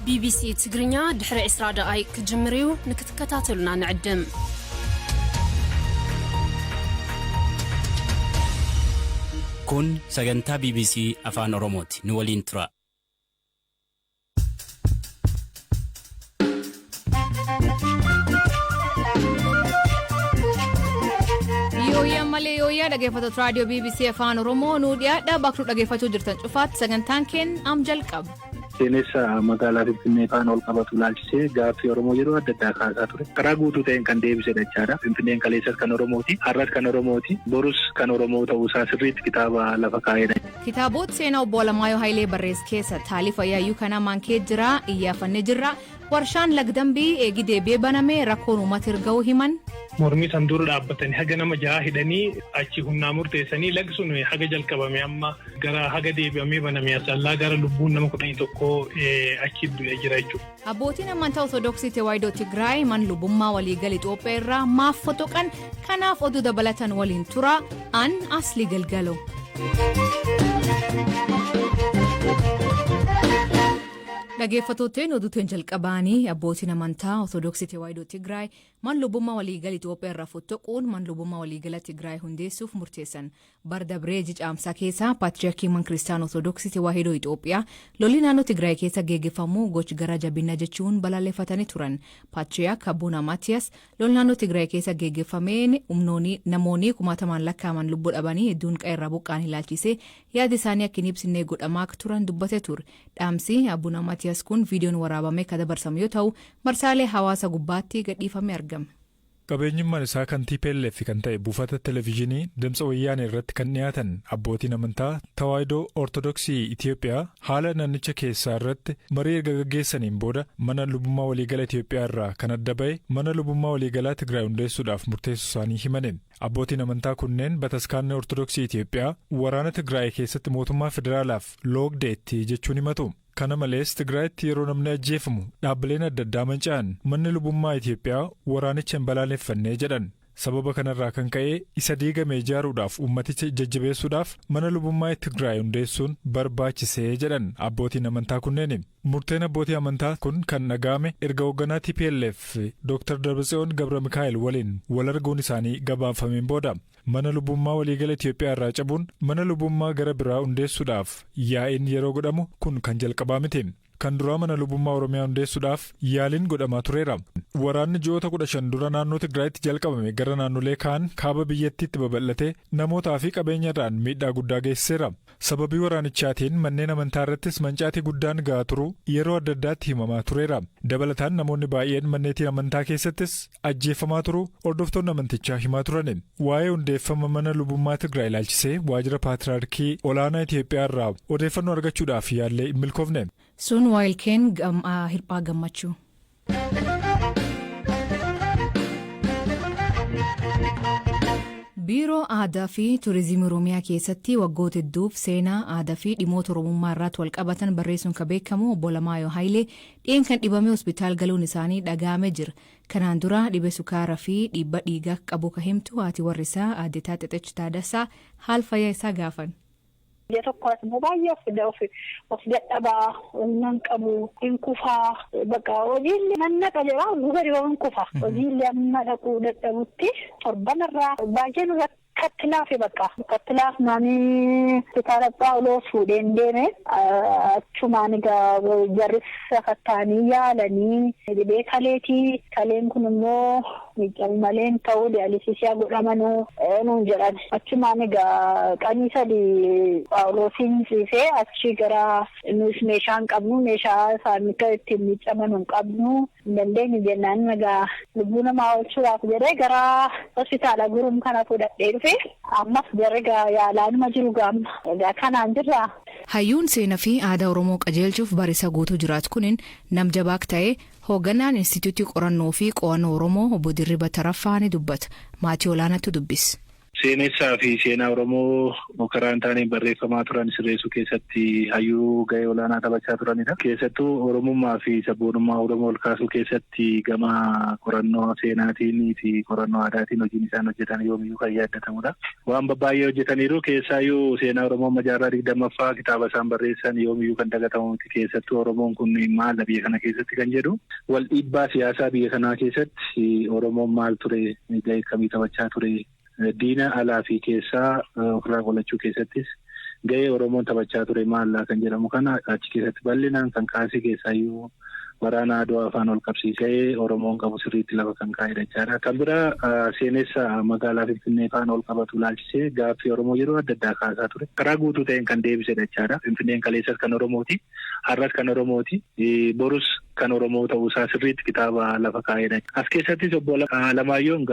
ቢቢሲ ትግርኛ ድሕሪ 20 ደቓይቅ ክጅምር እዩ፣ ንክትከታተሉና ንዕድም። Kun sagantaa BBC Afaan Oromooti. Nu waliin tura. Yooyyaa malee yooyyaa, dhaggeeffattoota raadiyoo BBC Afaan Oromoo, nuu dhiyaadha. Bakka nu dhaggeeffachuu jirtan cufaatti sagantaan keenya am jalqaba. Seenessa magaalaa Finfinnee faana ol qabatu ilaalchisee gaaffii Oromoo yeroo adda addaa kaasaa ture. Karaa guutuu ta'een kan deebisedha jechaadha. Finfinneen kaleessas kan Oromooti, har'as kan Oromooti, borus kan Oromoo ta'uusaa sirriitti kitaaba lafa kaa'edha. Kitaabota seenaa obbo Alamaayyoo Hayilee barreesse keessa taalifa yaayyuu kanaa maankee jira iyyaafannee jirra. Warshaan Lagdambii eegi deebi'ee baname rakkoon uummata erga'uu himan. Mormii san dura dhaabbatanii haga nama jaha hidhanii achi humnaa murteessanii lagsuun haga jalqabame amma gara haga deebi'amee baname asallaa gara lubbuun nama 11 achi du'ee jira jechuudha. Abbootiin amantaa Ortodoksii Tewaayidoo Tigraay man lubummaa waliigala Itoophiyaa irraa maaf fotoqan? Kanaaf oduu dabalatan waliin tura an Asli Galgalo. Dhaggeeffattootni, oduuteen jalqabaanii abbootiin amantaa Ortodoksii Tewaayidoo Tigraay man lubummaa waliigala Itoophiyaa irraa fottoquun man lubummaa waliigala Tigraay hundeessuuf murteessan. Bara dabree ji'a Caamsaa keessa Paatriyaarkii man Kiristaana Ortodoksii Tewaahidoo Itoophiyaa lolli naannoo Tigraay keessa geggeeffamu gochi gara jabina jechuun balaaleffatanii turan. Paatriyaark Abuna Maatiyaas lol naannoo Tigraay keessa geggeeffameen namoonni kumaatamaan lakkaa'aman lubbuu dhabanii hedduun qe'eerraa buqqa'an ilaalchisee yaada isaanii akka hin ibsine godhamaa akka turan dubbatee ture. Dhaamsi Abuna Maatiyaas kun viidiyoon waraabamee kan dabarsamu yoo ta'u, marsaalee hawaasa gubbaatti gadhiifamee argama. Qabeenyummaan isaa kan TPLF kan ta'e buufata televezyiinii Dimtsa Wayyaanee irratti kan dhiyaatan abbootiin amantaa Tawaahidoo Ortodoksii Itiyoophiyaa haala naannicha keessaa irratti marii erga gaggeessaniin booda mana lubummaa waliigala Itiyoophiyaa irraa kan adda ba'e mana lubummaa waliigalaa Tigraay hundeessuudhaaf murteessuu isaanii himani. Abbootiin amantaa kunneen bataskaanni Ortodoksii Itiyoophiyaa waraana Tigraay keessatti mootummaa federaalaaf loogdeetti jechuun himatu. Kana malees, Tigraayitti yeroo namni ajjeefamu, dhaabbileen adda addaa manca'an, manni lubummaa Itiyoophiyaa waraanicha hin balaaleffannee jedhan. Sababa kanarraa kan ka'e isa diigame ijaaruudhaaf, ummaticha jajjabeessuudhaaf mana lubummaa Tigraay hundeessuun barbaachisee jedhan abbootiin amantaa kunneen. Murteen abbootii amantaa kun kan dhaga'ame erga hoogganaa TPLF Dr. Dabratsiyoon Gabra Mikaa'el waliin wal arguun isaanii gabaafameen booda. Mana lubummaa waliigala Itiyoophiyaa irraa cabuun mana lubummaa gara biraa hundeessuudhaaf yaa'iin yeroo godhamu kun kan jalqabaa miti. Kan duraa mana lubummaa Oromiyaa hundeessuudhaaf yaaliin godhamaa tureera. Waraanni ji'oota 15 dura naannoo Tigraayitti jalqabame gara naannolee kaan kaaba biyyattiitti babal'atee namootaa fi qabeenyarraan miidhaa guddaa geessiseera. Sababii waraanichaatiin manneen amantaa irrattis mancaatii guddaan gahaa turuu yeroo adda addaatti himamaa tureera. Dabalataan namoonni baay'een manneetii amantaa keessattis ajjeefamaa turuu hordoftoonni amantichaa himaa turan. Waa'ee hundeeffama mana lubummaa Tigraay ilaalchisee waajjira Paatriyaarkii olaanaa Itiyoophiyaa irraa odeeffannoo argachuudhaaf yaallee hin milkoofne. Sun waayilkeen Hirphaa Gammachuu. Biiroo Aadaa fi Turizimii Oromiyaa keessatti waggoota hedduuf seenaa, aadaa fi dhimmoota Oromummaa irratti wal qabatan barreessuun kan beekamu obbo Alamaayyoo Hayilee dhiyeen kan dhibamee hospitaal galuun isaanii dhaga'amee jira. Kanaan dura dhibee sukaaraa fi dhiibba dhiigaa qabu kan himtu haati warri isaa aadde Taaxexech Taaddasaa haal fayyaa isaa gaafan. Biyya tokko immoo baay'ee of dadhabaa, humna hin qabu, hin kufaa, bakka hojiillee nan naqa jedha, gadi hin kufa. Hojiillee amma dhaquu dadhabutti torban irraa baay'ee nurratti katti laafe, bakka katti laafnaanii hospitaala Phaawulos fuudheen deeme. Achumaan egaa jarris sakatta'anii yaalanii, dhibee kaleetii, kaleen kun immoo miidhamu malee hin ta'u, dialysis godhamanuu nuun jedhan. Achumaan egaa qanii 3 Phaawulosiin ciisee achi gara nus meeshaa hin qabnu, meeshaa isaan ittiin miiccaman hin qabnu, hin dandeenyu jennaan, egaa lubbuu namaa oolchuudhaaf jedhee gara hospitaala Gurum kana fudhadhee dhufe. Ammas jarri egaa yaalaanuma jiru gaamma egaa kanaan jirra. Hayyuun seenaa fi aadaa Oromoo qajeelchuuf barisa guutuu jiraatu kunin nam jabaak ta'e hoogganaan Instituutii Qorannoo fi Qo'annoo Oromoo obbo Dirriba Taraffaa ni dubbata. Maatii olaanaatu dubbisa. Seenessaa fi seenaa Oromoo karaa hin taaneen barreeffamaa turan sirreessuu keessatti hayyuu gahee olaanaa taphachaa turanidha. Keessattuu Oromummaa fi sabboonummaa Oromoo ol kaasuu keessatti gama qorannoo seenaatiin fi qorannoo aadaatiin hojiin isaan hojjetan yoomiyyuu kan yaadatamudha. Waan baay'ee hojjetaniiru. Keessaayyuu seenaa Oromoo jaarraa 20ffaa kitaaba isaan barreessan yoomiyyuu kan dagatamu miti. Keessattuu Oromoon kun maal biyya kana keessatti kan jedhu, wal dhiibbaa siyaasaa biyya kanaa keessatti Oromoon maal ture, gahee akkamii taphachaa ture, diina alaa fi keessaa ofirraa qolachuu keessattis gahee Oromoon taphachaa ture maallaa kan jedhamu kana achi keessatti bal'inaan kan kaasee, keessaayyuu waraana Adwaa afaan ol qabsiisee Oromoon qabu sirriitti lafa kan kaa'edha jechaadha. Kan biraa seenessa magaalaa Finfinnee faana ol qabatu ilaalchisee gaaffii Oromoo yeroo adda addaa kaasaa ture. Karaa guutuu ta'een kan deebisedha jechaadha. Finfinneen kaleessas kan Oromooti. Har'as kan Oromooti. Borus kan Oromoo ta'uusaa sirriitti kitaaba lafa kaa'edha. As keessattis obbo Alamaayyoon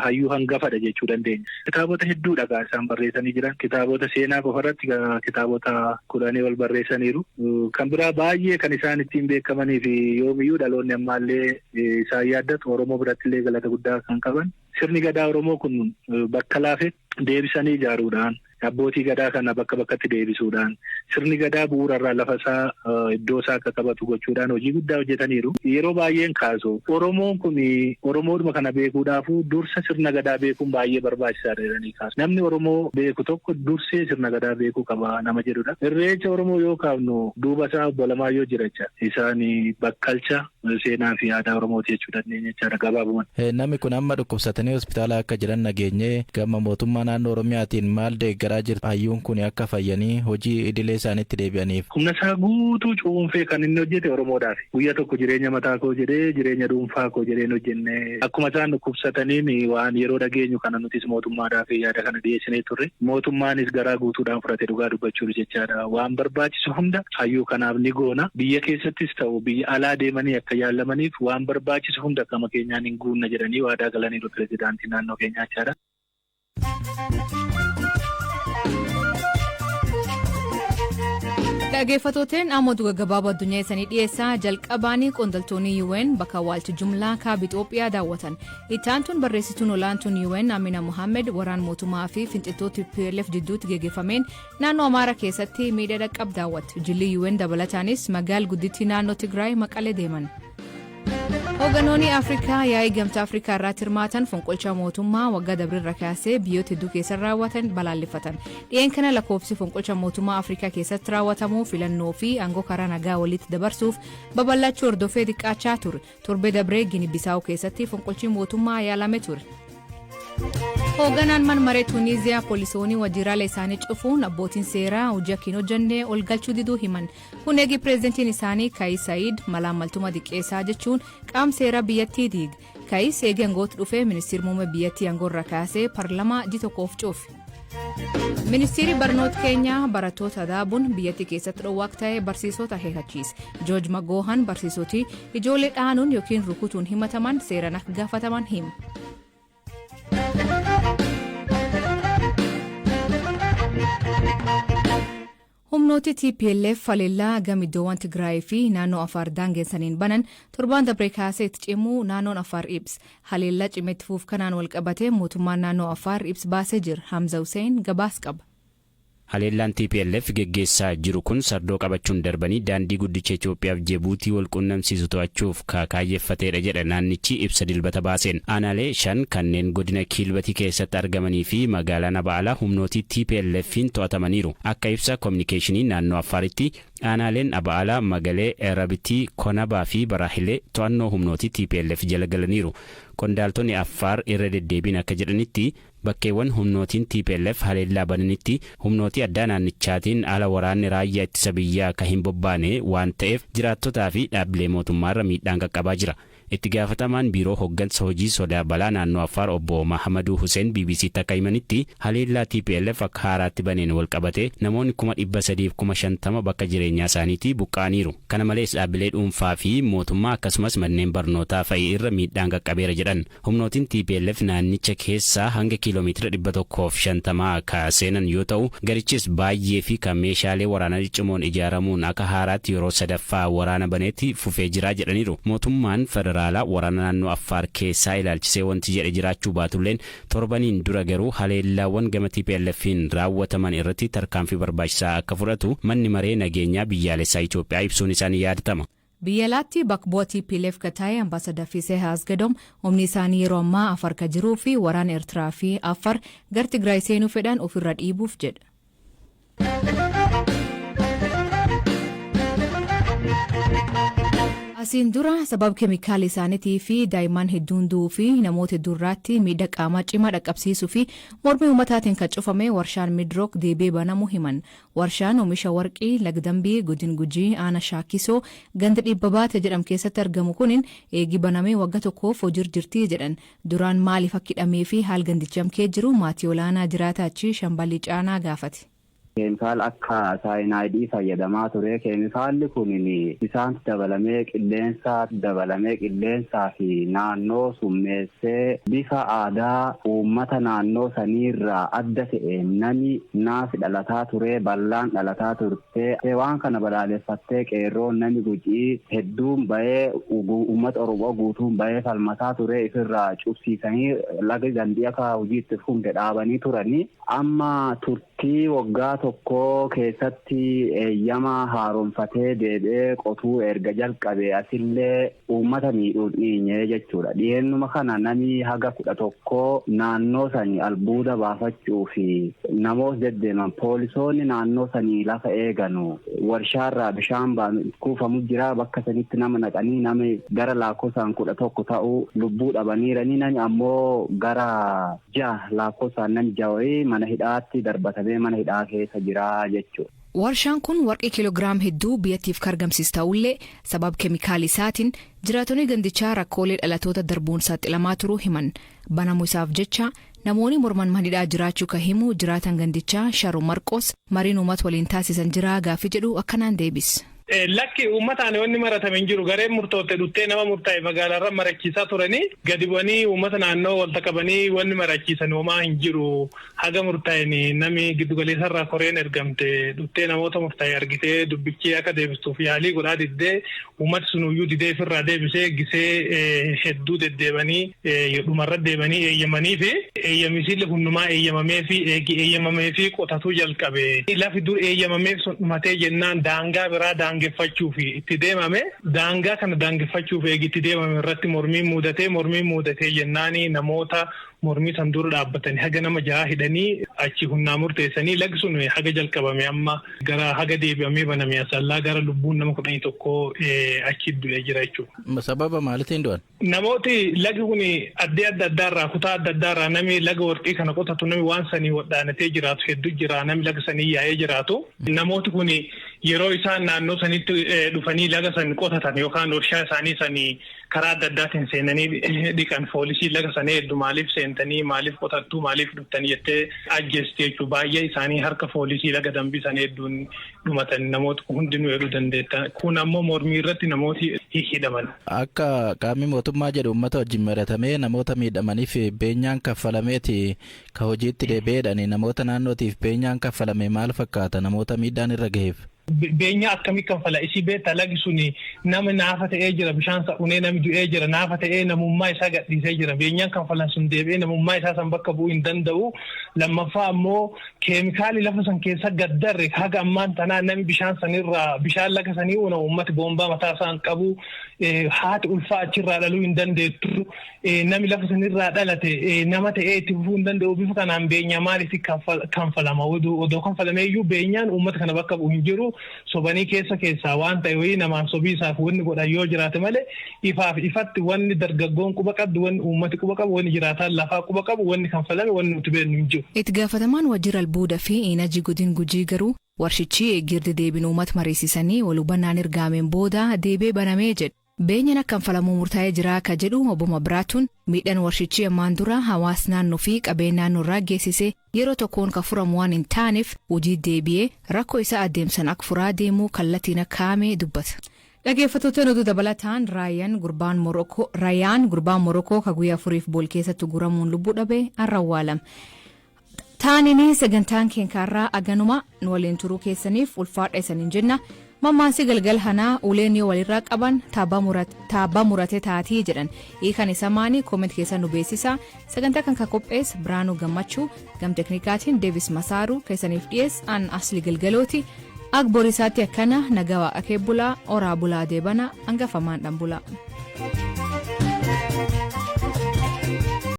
hayyuu hangafadha jechuu dandeenya. Kitaabota hedduudha isaan barreessanii jiran. Kitaabota seenaa qofarratti kitaabota 10 ol barreessaniiru. Kan biraa baay'ee kan isaan ittiin beekamanii fi yoomiyyuu dhaloonni ammaallee isaan yaaddatu, Oromoo biratti illee galata guddaa kan qaban, sirni gadaa Oromoo kun bakka laafetti deebisanii ijaaruudhaan, abbootii gadaa kana bakka bakkatti deebisuudhaan, sirni gadaa bu'uurarraa lafa isaa iddoo isaa akka qabatu gochuudhaan hojii guddaa hojjetaniiru. Yeroo baay'een kaasu, Oromoon kun Oromoodhuma kana beekuudhaafu dursa sirna gadaa beekuun baay'ee barbaachisaadha jedhanii kaasu. Namni Oromoo beeku tokko dursee sirna gadaa beekuu qaba nama jedhudha. Irreecha Oromoo yoo kaafnu duuba isaa obbo Alamaayyoo jira jecha. Isaan bakkalcha seenaa fi aadaa Oromooti jechuu dandeenya jechaadha gabaabumatti. Namni kun amma dhukkubsatanii hospitaala akka jiran nageenye. Gama mootummaa naannoo Oromiyaatiin maal deeggaraa jirtu hayyuun kun akka fayyanii hojii idilee isaaniitti deebi'aniif? Humna isaa guutuu cuunfee kan inni hojjete Oromoodhaaf. Guyyaa tokko jireenya mataa koo jedhee, jireenya dhuunfaa koo jedhee hojjenne. Akkuma isaan dhukkubsataniin waan yeroo dhageenyu kana nutis mootummaadhaaf yaada kana dhiyeessinee turre. Mootummaanis garaa guutuudhaan fudhate, dhugaa dubbachuuf jechaadha. Waan barbaachisu hunda hayyuu kanaaf ni goona. Biyya keessattis ta'u biyya alaa deemanii akka yaalamaniif waan barbaachisu hunda gama keenyaan hin guunna jedhanii waadaa galaniiru pirezidaantii naannoo keenyaa jechaadha. Dhaggeeffattooteen, amma oduu gaggabaaboo addunyaa isanii dhiyeessaa. Jalqabaanii qondaaltonni UN bakka awwaalcha jumlaa kaaba Itoophiyaa daawwatan. Itti aantuun barreessituun olaantuun UN Amina Mohaammed waraan mootummaa fi finciltoota TPLF jidduutti geggeeffameen naannoo Amaaraa keessatti miidhaa dhaqqab daawwatte. Jilli UN dabalataanis magaala guddittii naannoo Tigraay Maqalee deeman. Hoogganoonni Afrikaa yaa'ii Gamtaa Afrikaa irratti hirmaatan fonqolcha mootummaa waggaa dabrirra kaasee biyyoota hedduu keessa raawwatan balaaleffatan. Dhi'een kana lakkoofsi fonqolcha mootummaa Afrikaa keessatti raawwatamu filannoo fi aangoo karaa nagaa walitti dabarsuuf babal'achuu hordofee xiqqaachaa ture. Torbee dabree Gini Bisaa'u keessatti fonqolchi mootummaa yaalame ture. Hoogganaan man maree Tuuniiziyaa poolisoonni waajjiraalee isaanii cufuun abbootiin seeraa hojii akka hin hojjenne ol galchuu diduu himan. Kun eegi pireezidantiin isaanii Kayis Sa'iid malaammaltummaa xiqqeessaa jechuun qaam seeraa biyyattii diige. Kayis eegi aangootti dhufee ministeera muummee biyyattii aangoo irra kaasee paarlamaa ji tokkoof cufe. Ministeerri barnoota keenyaa barattoota adaabuun biyyattii keessatti dhowwaa ta'e barsiisota akeekkachiise. Joorj Magoohan barsiisoti ijoollee dhaanuun yookiin rukutuun himataman seeraan akka gaafataman hima. Humnooti TPLF haleellaa gama iddoowwan Tigraay fi naannoo Afaar daangessaniin banan torbaan dabree kaasee itti cimuu naannoon Afaar ibsa. Haleellaa cimetti fuuf kanaan wal qabatee mootummaan naannoo Afaar ibsa baasee jira. Hamza Hussein gabaas qaba. Haleellaan TPLF geggeessaa jiru kun sardoo qabachuun darbanii daandii guddicha Itoophiyaaf Jibuutii wal qunnamsiisu to'achuuf kaayeffateedha jedha naannichi ibsa Dilbata baaseen. Aanaalee shan kanneen godina Kiilbatii keessatti argamanii fi magaalaan Aba'aalaa humnootii TPLF'n to'atamaniiru. Akka ibsa koominikeeshinii naannoo Affaaritti aanaaleen Aba'aalaa, Magalee, Erabitii, Konabaa fi Baraahilee to'annoo humnootii TPLF jala galaniiru. Qondaaltonni Affaar irra deddeebiin akka jedhanitti, bakkeewwan humnootiin TPLF haleellaa bananitti humnootii addaa naannichaatiin ala waraanni raayyaa ittisa biyyaa akka hin bobbaane waan ta'eef jiraattotaa fi dhaabbilee mootummaarra miidhaan qaqqabaa jira. Itti gaafatamaan biiroo hoggansa hojii sodaa balaa naannoo Affaar obbo Mahamaduu Hussein BBCtti akka himanitti, haleellaa TPLF akka haaraatti baneen wal qabate namoonni 350,000 bakka jireenyaa isaaniitii buqqa'aniiru. Kana malees dhaabbilee dhuunfaa fi mootummaa akkasumas manneen barnootaa fa'i irra miidhaan qaqqabeera jedhan. Humnootiin TPLF naannicha keessaa hanga kiiloomeetira 150 ka seenan yoo ta'u, garichis baay'ee fi kan meeshaalee waraanaa ciccimoon ijaaramuun akka haaraatti yeroo sadaffaa waraana baneetti fufee jira jedhaniiru. Mootummaan federaalaa federaalaa waraana naannoo Affaar keessaa ilaalchisee wanti jedhe jiraachuu baatulleen, torbaniin dura garuu haleellaawwan gama TPLF'n raawwataman irratti tarkaanfii barbaachisaa akka fudhatu Manni Maree Nageenyaa Biyyaalessaa Itoophiyaa ibsuun isaanii yaadatama. Biyya alaatti bakka bu'aa TPLF ka ta'e Ambaasadar Fiseha Asgedom humni isaanii yeroo ammaa Afar ka jiruu fi waraana Eertiraa fi Afar gar Tigraay seenuu fedhan ofirra dhiibuuf jedha. Asiin dura sababa keemikaala isaaniitii fi daa'imman hedduun du'uu fi namoota hedduu irraatti miidhaa qaamaa cimaa dhaqqabsiisuu fi mormii uummataatiin kan cufame warshaan Midrook deebi'ee banamuu himan. Warshaan oomisha warqii Lagdambii, Godin Gujii, Aana Shaakkisoo, ganda Dhibba Baate jedhamu keessatti argamu kunin eegi banamee wagga tokkoof hojiirra jirti jedhan. Duraan maaliif akka hidhamee fi haal gandichi amkee jiru maatii olaanaa jiraata achi Shamballi Caanaa gaafate. Keemikaala akka saayinaayidii fayyadamaa ture. Keemikaalli kun bisaanti dabalamee, qilleensa dabalamee, qilleensaa fi naannoo summeessee, bifa aadaa uummata naannoo saniirraa adda ta'een nami naafi dhalataa ture, ballaan dhalataa turte. Waan kana balaaleffattee qeerroon nami Gujii hedduun bahee, uummata Oromoo guutuun bahee falmataa ture. Ifirraa cubsiisanii laga Dandii akka hojii itti funde dhaabanii turanii. Amma turtii waggaa tokkoo keessatti eeyyama haaromfatee deebi'ee qotuu erga jalqabe asillee uummata miidhuun dhiinyee jechuudha. Dhiyeennuma kana namni haga 11 naannoo sanii albuuda baafachuu fi namoota deddeeman poolisoonni naannoo sanii lafa eeganu, warshaarraa bishaan kuufamu jira, bakka sanitti nama naqanii nami gara lakkoofsaan 11 ta'uu lubbuu dhabaniiranii, nami ammoo gara jaha, lakkoofsaan nami jaha wayii mana hidhaatti darbatamee mana hidhaa keessa jira jechuudha. Warshaan kun warqii kiiloogiraam hedduu biyyattiif argamsiis ta'ullee, sababa keemikaala isaatiin jiraatonni gandichaa rakkoolee dhalatoota darbuun saaxilamaa turuu himan. Banamuu isaaf jecha namoonni morman manidhaa jiraachuu ka himu jiraatan gandichaa Sharu Marqos, mariin uummata waliin taasisan jira gaaffii jedhu akkanaan deebis. Lakki, uummataan wanni maratame hin jiru. Gareen murtootte dhuttee nama murtaa'e magaalaarra marachiisaa turanii, gadi bu'anii uummata naannoo walta qabanii wanni marachiisan homaa hin jiru. Haga murtaa'een nami giddugaleessarraa koreen ergamte dhuttee namoota murtaa'e argitee dubbichi akka deebistuuf yaalii godhaa diddee, uummati sunuyyuu didee ofirraa deebisee, gisee hedduu deddeebanii dhumarra deebanii eeyyamanii fi eeyyamisiillee hundumaa eeyyamamee fi eegi eeyyamamee fi qotatuu jalqabe. Lafi dur eeyyamameef sun dhumatee jennaan daangaa biraa daangeffachuuf itti deemame. Daangaa kana daangeffachuuf eegi itti deemame irratti mormiin mudatee, mormiin mudatee jennaani namoota mormii san dura dhaabbatanii haga nama jaha hidhanii achi humnaa murteessanii lagi sun haga jalqabame amma gara haga deebi'amee baname asallaa gara lubbuun nama 11 achi du'ee jira jechuudha. Sababa maaliitiin du'an? Namooti lagi kun addee adda addaarraa, kutaa adda addaarraa nami laga warqii kana qotatu, nami waan sanii wadhaanatee jiraatu hedduu jira, nami laga sanii yaa'ee jiraatu. Namooti kun yeroo isaan naannoo sanitti dhufanii laga san qotatan yookaan warshaa isaanii sanii karaa adda addaatiin seenanii dhiqan, poolisii laga sanii hedduu maaliif seentanii, maaliif qotattuu, maaliif dhuftanii jettee ajjeesti jechuudha. Baay'ee isaanii harka poolisii laga Dambii sanii hedduun dhumatan, namoota hundinuu jedhuu dandeetta. Kun ammoo mormii irratti namooti hidhaman. Akka qaamni mootummaa jedhu uummata wajjin mari'atamee namoota miidhamaniif beenyaan kaffalameeti ka hojiitti deebi'eedhani. Namoota naannootiif beenyaan kaffalame maal fakkaata namoota miidhaan irra gaheef? Beenyaa akkamii kanfala? Isii beektaa, lagi suni nama naafa ta'ee jira, bishaan unee nami du'ee jira, naafa ta'ee namummaa isaa gadhiisee jira. Beenyaan kanfalan sun deebi'ee namummaa isaa san bakka bu'uu hin danda'u. Lammaffaa ammoo keemikaali lafa san keessa gaddarre haga ammaan tanaa nami bishaan sanirraa, bishaan laga sanii una uummati boombaa mataa isaan qabu, haati ulfaa achirraa dhaluu hin dandeettu, nami lafa sanirraa dhalate nama ta'ee itti fufuu hin danda'u. Bifa kanaan beenyaa maaliif kanfalama? Odoo kanfalamee iyyuu beenyaan uummata kana bakka bu'u hin jiru. Sobanii keessa keessaa waan ta'e wayii namaan sobiisaaf wanni godhan yoo jiraate malee, ifaaf ifatti wanni dargaggoon quba qabdu, wanni uummati quba qabu, wanni jiraataan lafaa quba qabu, wanni kanfalame wanni nuti beeknu hin jiru. Itti gaafatamaan waajjira albuuda fi Inajii godin Gujii garuu warshichi eeggirdi deebiin uummata mariisisanii wal hubannaan ergaameen booda deebi'ee banamee jedhe. Beenyaan akka kanfalamuu murtaa'ee jira akka jedhu obbo Mabiraatuun, miidhaan warshichi ammaan dura hawaasa naannoo fi qabeenya naannoo irraa geessise yeroo tokkoon kan furamu waan hin taaneef hojii deebi'ee rakkoo isaa adeemsan akka furaa deemuu kallattiin akka kaa'ame dubbata. Dhaggeeffattoota, oduu dabalataan, Raayaan gurbaan Morokoo ka guyyaa 4f bool keessatti guramuun lubbuu dhabe har'a awwaalame. Taanini sagantaan keenkaarraa aganuma. Nu waliin turuu keessaniif ulfaadha isaniin jenna. Mammaansi galgal hanaa uleen yoo walirraa qaban taabbaa murate taatii jedhan. Hiikan isa maani? Comment keessa nu beeksisa. Sagantaa kan ka qopheesse Biraanuu Gammachuu, gam teknikaatiin Deevis Masaaruu, keessaniif dhiyees an Asli Galgalooti. Ak borisaatti akkana nagaa waaqa kee bulaa, oraa bulaa, deebana hangafamaan dhan bulaa.